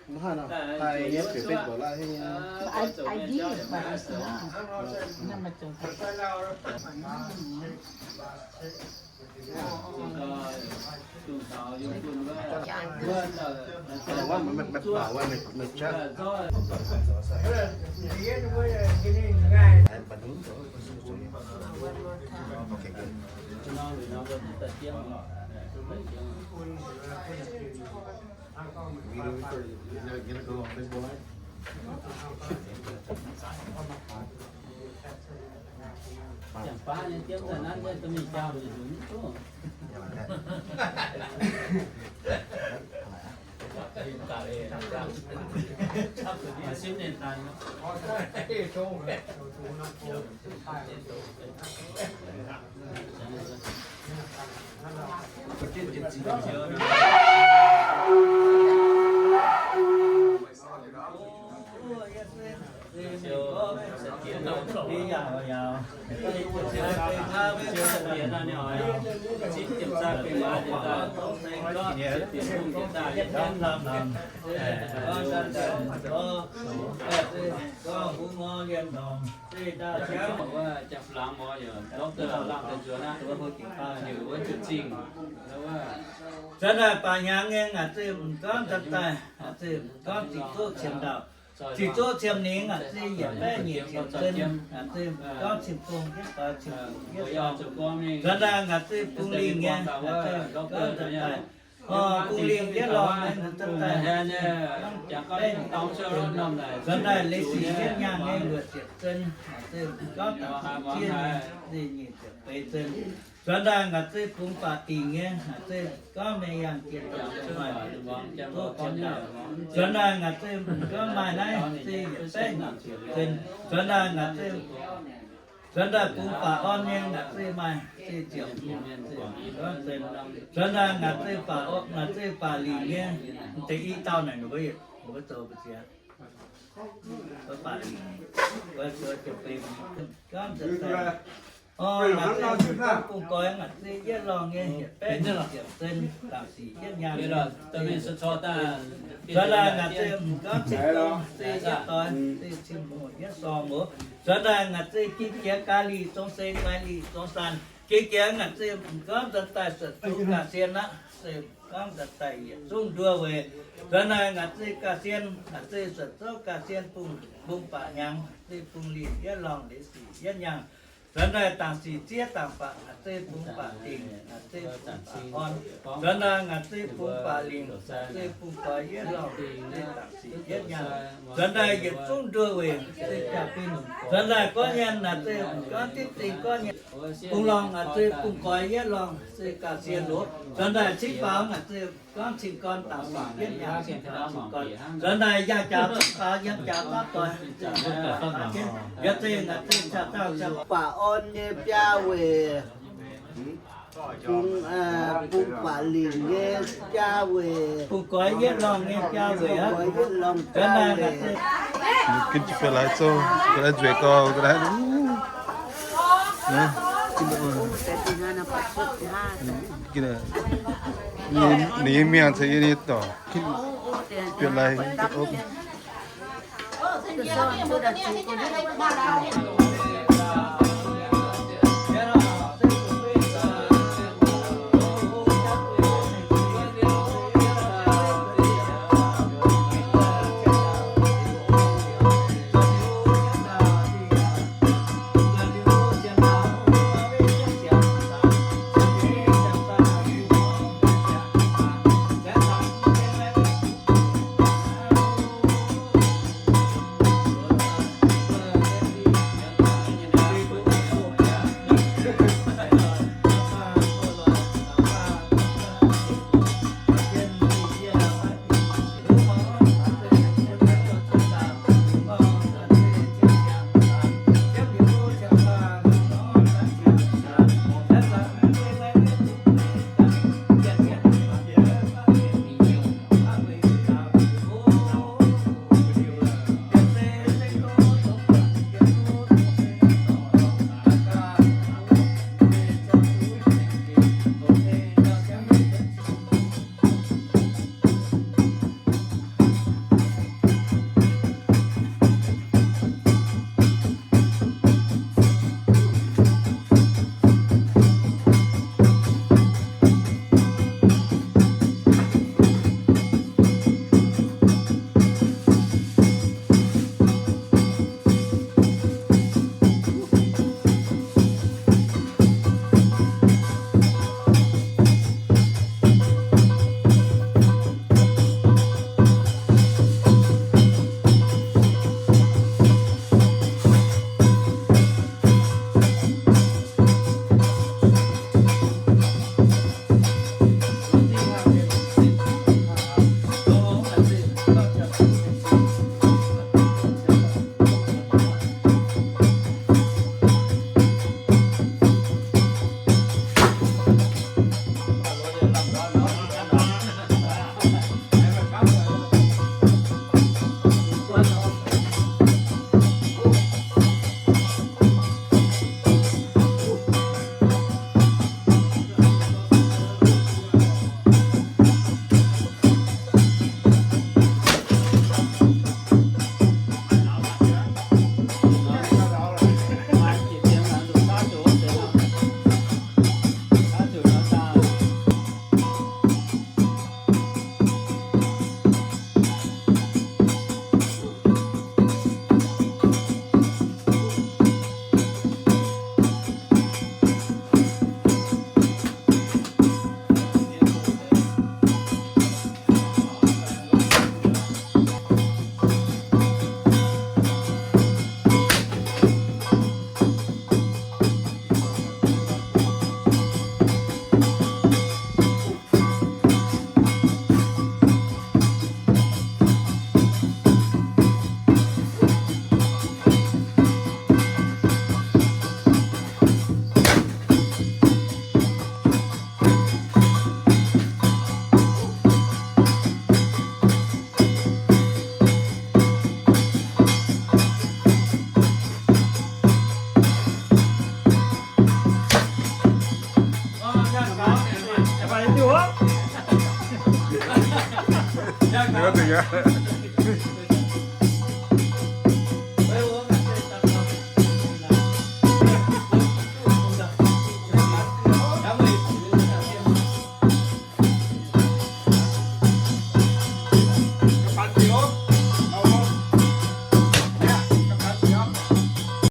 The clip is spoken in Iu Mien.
Mv haih nor, haih yiem Facebook la'hingv nyei. I, I did, but it's not. Naaiv maaih zungv. Nzuonx daaih baac hnyangx nyei ngaanc zeiv m'nqorngv nzuonx daaih, ngaanc zeiv m'nqorngv ziqc zuoqv qiemx ndau, ziqc zuoqv qiemx ningx ngaanc zeiv yietc baeqv nyic ziepc zun, ngaanc zeiv m'nqorngv cin-bung yietv doix cin-bung yietv dorng. Nzuonx daaih ngaanc zeiv bung lingh nyei, ngaanc zeiv m'nqorngv nzuonx daaih, o, bung lingh yietv lorngh nyei, nzuonx daaih baeqv nyic ziepc zun. Nzuonx daaih leiz sic yietv nyaanh nyei luoqc ziepc zun, ngaanc zeiv m'nqorngv dangc ziepc jienv nyei, nyic ziepc beiz zun. Nzuonx daaih ngaanc zeiv bungx baac dingc nyei, ngaanc zeiv m'nqorngv mengh yangh jiex daaih, ziqc zuoqv qiemx ndau. Nzuonx daaih ngaanc zeiv m'nqorngv maaih naaiv zeiv yietc baeqv nyic ziepc zun. Nzuonx daaih ngaanc zeiv, nzuonx daaih bungx baac orn nyei ngaanc zeiv maaih zeiv ziepc, m'nqorngv zun. Nzuonx daaih ngaanc zeiv baac, ngaanc zeiv baac lingc nyei, deix i dauh naaic ninh mbuo, ninh mbuo zoux mbu'ziex. Baac lingc, gorngv nzuonx daaih, o, ngaanc zeiv bungx goix ngaanc zeiv yietv lorngh nyei yietc baeqv nyic ziepc zun, dangc sic yietv nyaanh. Nzuonx daaih ngaanc zeiv m'nqorngv cin-bung zeiv yietv doix, zeiv cin-bung yietv sorng oc. Nzuonx daaih ngaanc zeiv ging jiex ga'lih zong sei, ga'lih zong saanh, ging jiex ngaanc zeiv m'nqorngv nzuonx daaih suonc zuqc ga'sien aqv, se m'nqorngv nzuonx daaih yietc zungv nduov weic. Nzuonx daaih ngaanc zeiv ga'sien, ngaanc zeiv suonc zouv ga'sien bung, bung baac hnyangx, zeiv bung lingh yietv lorngh, leiz sic yietv nyaanh. Nzuonx daaih dangc sic zieqv dangc baac, ngaanc zeiv bungx baac dingc, ngaanc zeiv bungx baac orn. Nzuonx daaih ngaanc zeiv bungx baac lingc, ngaanc zeiv bungx goix yietv lorngh, zeiv dangc sic yietv nyaanh. Nzuonx daaih yietc zungv nduov weic, zeiv jaa-fin. Nzuonx daaih gorngv nyei, ngaanc zeiv m'nqorngv diqv dingh gorngv nyei. Bungx lorngh ngaanc zeiv bungx goix yietv lorngh, zeiv ga'sien loz. Nzuonx daaih cingv faaux ngaanc zeiv m'nqorngv cing-gorn dangc sic yietv nyaanh, cing-gorn. Nzuonx daaih yangh jaax cingv faaux yiem jaax zaapv doix. Yietv zeiv ngaanc zeiv caa dauh caa baac orn nyei biaa weic. Bungx, bungx baac lingc nyei biaa weic. Bungx goix yietv lorngh nyei biaa weic aqv. Nzuonx daaih ngaanc zeiv. Ginv jienv biaa lai zouv, ga'naaiv nzueic gau, ga'naaiv. Ninh nyei mienh caux yie nyei dorc, biaa lai. Nzengc aqv.